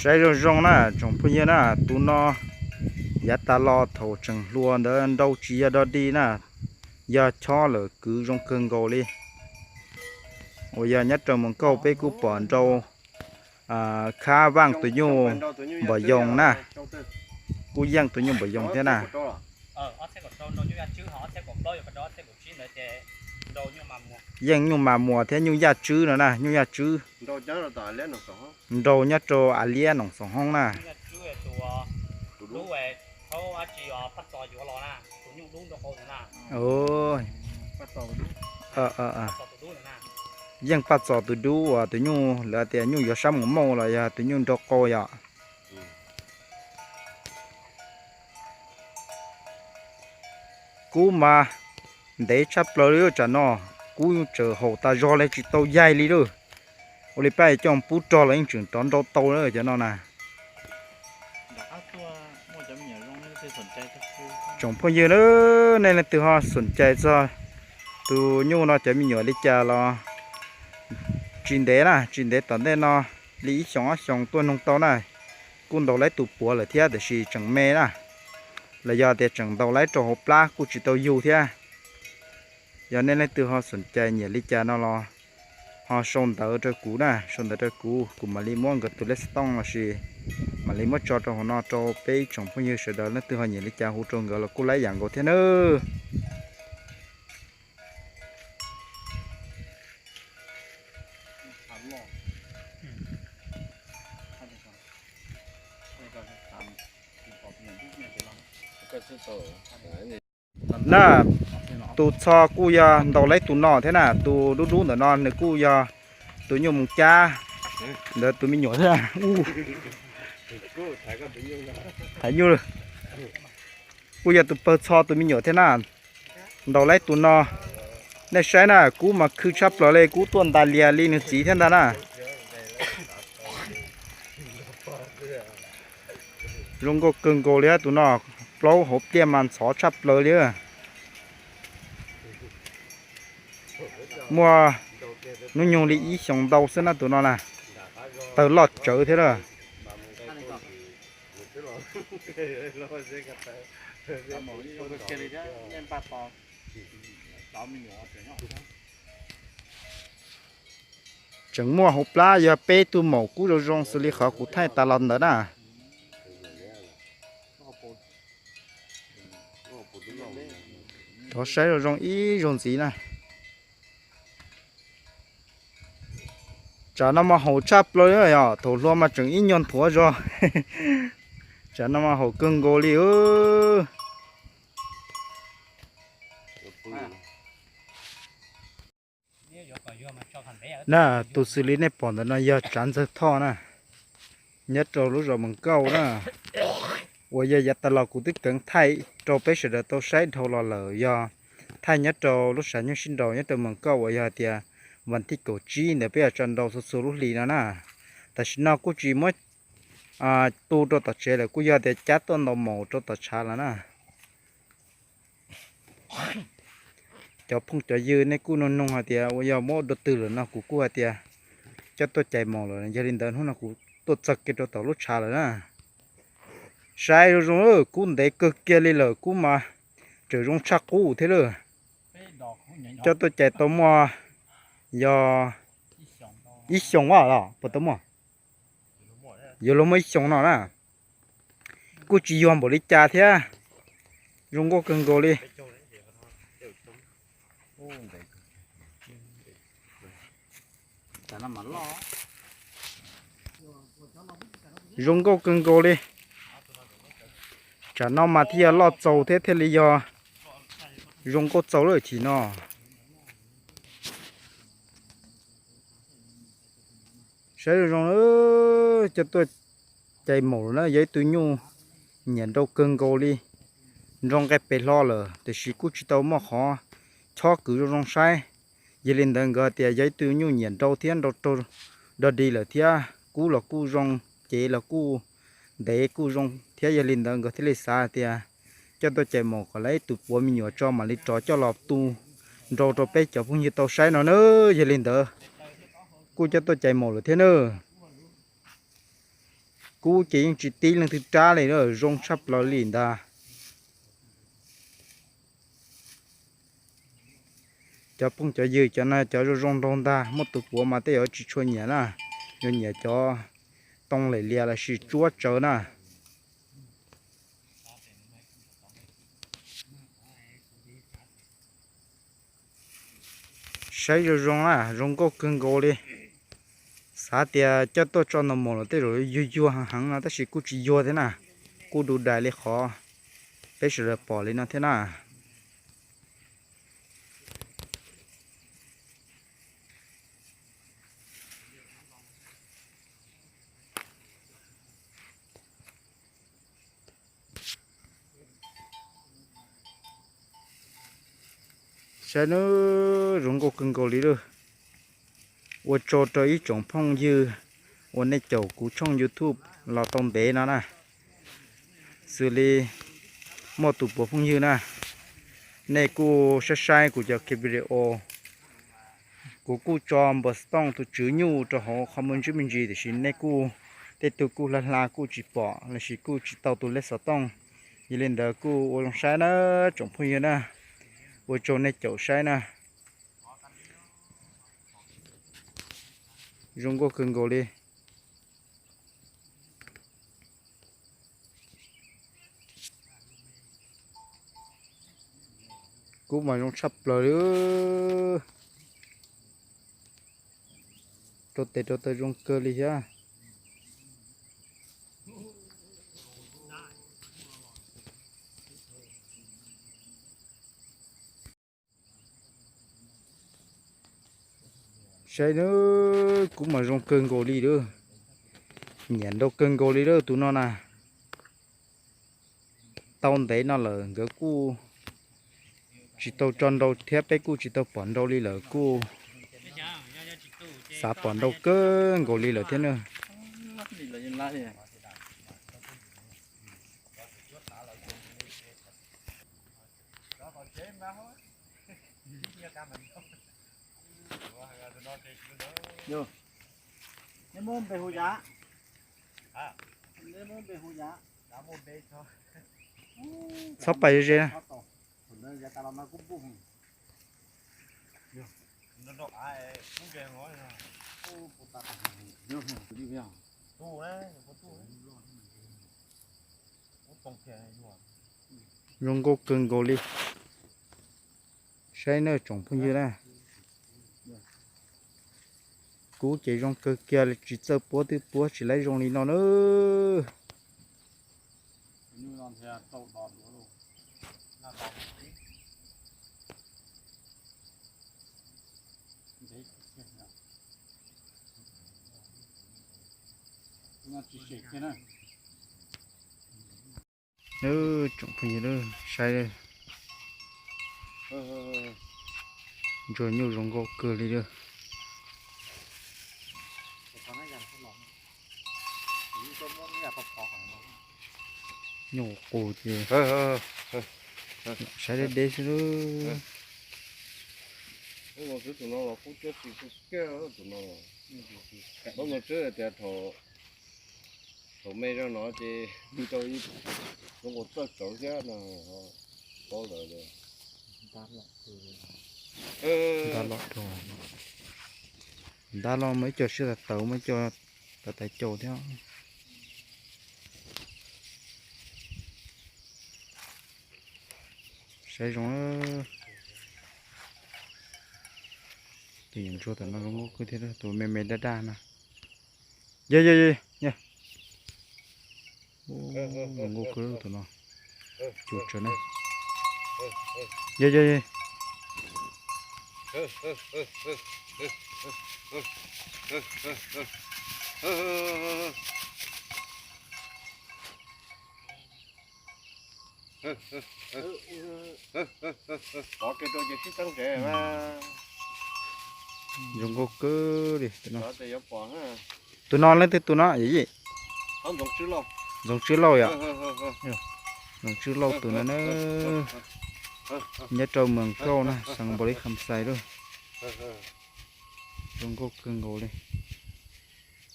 Saib zoo zoo na tsoom phooj ywg na, tus no yav tas los thaum tseem hluas ntawd nrau tsis yog dog dig na, yog chob lawm kwv zoo kawg nkaus li. Uas yog nyob rau Moos Kauj peb kuj pom nrau khab vaaj tus nyuj npam yoos na, kuj yeej tus nyuj npam yoos thiab na. Yeej nyuj mas muas thiab nyuj yaj tswb no na, nyuj yaj tswb. Nrau nyob rau Av Liab Noom Xoom Hoob na. Yeej Paj Txos tus dub uas tus nyuj lawv tias nyuj yuav sab mus mauj los yog tus nyuj nrau qau yom. Kub mas ntev tshaj plaws li tsam no, kub tseem haum tas zog li tsis tau yaig li lauj. Ua li pab coj pub rog los yeej tseem rov nrau tau na cov no na. Tsoom phooj ywg, nej leej twg ho xoom cais txog tus nyuj no cov me nyuam li cas los tsis ntev na, tsis ntev tom ntej no li ib xyoos ob xyoos tuaj noog tau na. Kuj ntaus laib tus puav lawm thiab tiam sis tseem me na, los yog tias tseem ntaus laib rau hauv plab kuj tsis tau yug thiab. Yog nej leej twg ho xoom cais nyiam li cas no los ho sau ntawv rau kuv na, sau ntawv rau kuv, kuv mam li muab nkawd tus lej xov tooj los sis mam li muab tso rau hauv no rau peb ib tsoom phooj ywg sawv daws, leej twg ho nyiam li cas hu rau nkawd los kuj laib yam nkaus thiab nawb. Na, tus txho kuj yog ntaus laib tus no thiab na, tus dub dub ntawm no nws kuj yog tus nyuj Moos Cab ntawd tus me nyuam thiab. Hais nyuj, kuj yog tus pawg txho tus me nyuam thiab na. Ntaus laib tus no, nej saib na, kub mas khw tshaj plaws li, kub tuaj ntas lias li nws txiv thiab ntag na. Zoo nkauj kawg nkaus li tus no, plaub hauv pliaj mas ntxhov tshaj plaws li. Muaj hnub nyoog li ib xyoos ntau xwb na tus no na, tawg loj tsawv thiab lawm. Tseem muaj hauv plab yog peb tug maum kub zoo zoo xws li qhov kuv thaij tas los ntawd na. Rov saib zoo zoo ib zaug ntxiv na. Tsam no mas haum tshaj plaws, thaum hluas mas tseem ib nyuag nthuav zog. Tsam no mas haum kawg nkaus li. Na, tus xws li nej pom ntawm no yog tsav ntxawg thoj na, nyob rau lub zos Moos Kauj na, uas yog yav tas los kuv twb kheev thaij rau peb sawv daws tau saib dhau los lawm, yog thaij nyob rau lub sam nyuj sib nraus nyob rau Moos Kauj uas yog tias vas thib kaum tsib ntawd peb yuav tso nraus txhua txhua lub hlis no na. Tam sim no kuj tsis muab tu rau tom tsev lawm, kuj yog tias cab tuaj ntaus maum rau tom tshav lawm na. Cov phooj cov ywg nej kuj nug nug hais tias uas yog muab ua dua twg lawm no, kuv kuj hais tias coj tuaj cais maum lawm, yog li ntawd hnub no kuv tuaj txog kiag rau tom lub tshav lawm na. Saib zoo zoo, kub ntev kawg kiag li lawm, kub mas tseem zoo tshaj qub thiab lawm. Coj tuaj cais tau muaj yog ib xyoos los puas tau muaj, yuav luag muaj ib xyoos no na. Kuj tsis yuag npaum li cas thiab, zoo nkauj kawg nkaus li. Zoo nkauj kawg nkaus li. Tsam no mas thiaj yog loj txaus thiab thiaj li yog zoo nkauj txaus lawm chim no. Saib zoo zoo, coj tuaj cais maum lawm na, yog ib tug nyuj nyiam nrau kawg nkaus li. Nrau nqaij pes hlo lawm tiam sis kuj tsis tau muaj qhov chob kwv zoo zoo saib. Yog li ntawd nkawd tias yog ib tug nyuj nyiam nrau thiab nrau raug dog dig lawm thiab, kub los kuj zoo, cev los kuj ntev kuj zoo thiab, yog li ntawd nkawd thiaj li xav tias coj tuaj cais maum kom lawv ib tus puav me nyuam tso mam li rov coj los tu nrau rau peb cov phooj ywg tau saib no na. Yog li ntawd Kuj coj tuaj cais mus lawm thiab na. Kuv ces yeej tsis tib leej twg rab li na, zoo tshaj plaws li ntag. Cov phooj cov ywg, cov no cov zoo zoo nraug ntag, muaj tus puav mas tej zaum tsis tshua nyiam na, yuav nyiam cov tooj lem lias los sis tsuab tsawv na. Saib zoo zoo na, zoo nkauj kawg nkaus li. Xav tias coj tuaj tso ntaus mus los tej zaum yuag yuag heev heev no tab sis kuj tsis yuag thiab na, kuj du dais li qhov peb sawv daws pom li no thiab na. Saib nawb, zoo nkauj kawg nkaus li lawm. Ua tsaug rau ib tsoom phooj ywg uas nej caum kuv tshooj YouTube los tau ntev no na. Xws li muaj tus puav phooj ywg na, nej kuj saib saib kuv cov video, kuv kuj tso npawg Xov Tooj tus tswv nyuj rau hauv qhov muag ntsib me ntsis, tiam sis nej kuj tej tug kuj hla hla kuj tsis pom los sis kuj tsis tau tus lej xov tooj. Yog li ntawd kuj ua zoo saib na tsoom phooj ywg na, ua tsaug nej caum saib na. Zoo nkauj kawg nkaus li. Kub mas zoo tshaj plaws li. Rau tes rau taw zoo kawg li thiab. Saib nawb, kub mas zoo kawg nkaus li lawm. Nyiam nrau kawg nkaus li lawm tus no na. Tau ntev no lawm nkawd kuj tsis tau tso nrau thiab peb kuj tsis tau pom nrau li lawm, kuj xav pom nrau kawg nkaus li lawm thiab na. Txhob pais ze ze na. Zoo nkauj kawg nkaus li. Saib nawb tsoom phooj ywg na. Kub ces zoo kawg kiag li, tsis txawj puab twb puab tsis laib zoo li no na. Nawb tsoom phooj ywg, saib ntsuag nyuj zoo nkauj kawg li lawm. Nyuj qus ces saib deb deb xwb lawm. Tus no los kub tib si kawg, tus no los, tus no tias thaum me zog no ces rau ib zoo nkaus txawj tsawv thiab no, paub lawm. Ntab los rau, ntab los muaj ib co siab tawv tawv, muaj ib co tawv tawv caus thiab. Saib zoo, tus nyuam ntsuag tom no zoo nkauj kawg thiab, tus me me daj daj no. Yog yog yog, zoo nkauj kawg tus no. Cus tsawv na. Yog yog yog. Pov kiag rau ces sib txeeb tsev. Zoo nkauj kawg li tus no. Tus no leej twg tus no yom? Ntxoov Tswb Lauj yom? Ntxoov Tswb Lauj tus no na. Nyob rau Moos Kauj na, xeev Npaus Lis Kham Xais lawm. Zoo nkauj kawg nkaus li.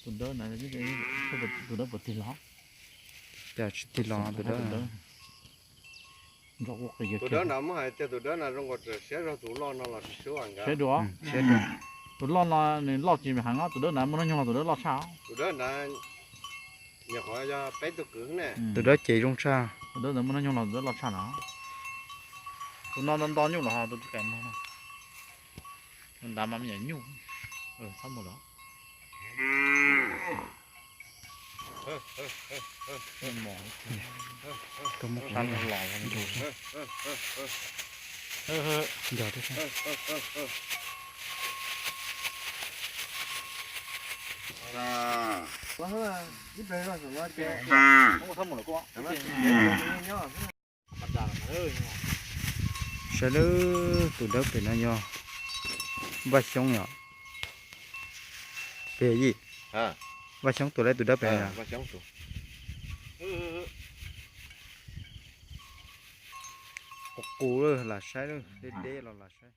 Tus dawb na, tus dawb puas tig los? Cas tsis tig los tus dawb? Tus dawb na muab hais tias tus dawb na zoo nkaus tseem siab zog tus loj no los tsis siab dua. Tus loj no nws loj tsis heev os, tus dawb na muaj hnub nyoog los tus dawb loj tshaj. Tus dawb na nyuam qhuav yog peb tug kwv ne. Tus dawb ces zoo tshaj. Tus dawb na muaj hnub nyoog los tus dawb loj tshaj no. Tus no nto nto nyuj los ho tus tsis kaim mog no. Tus ntav mas me nyuam nyuj. Txhob mus lawm. Tus muab qhov los. Nco thiab. Saib lawm, tus dawb pem no yog Vaj Xyoob yom? Pem yim, Vaj Xyoob tus lawm tus dawb pem no. Qus qus lawm, lam saib lawm, deb deb los lam saib.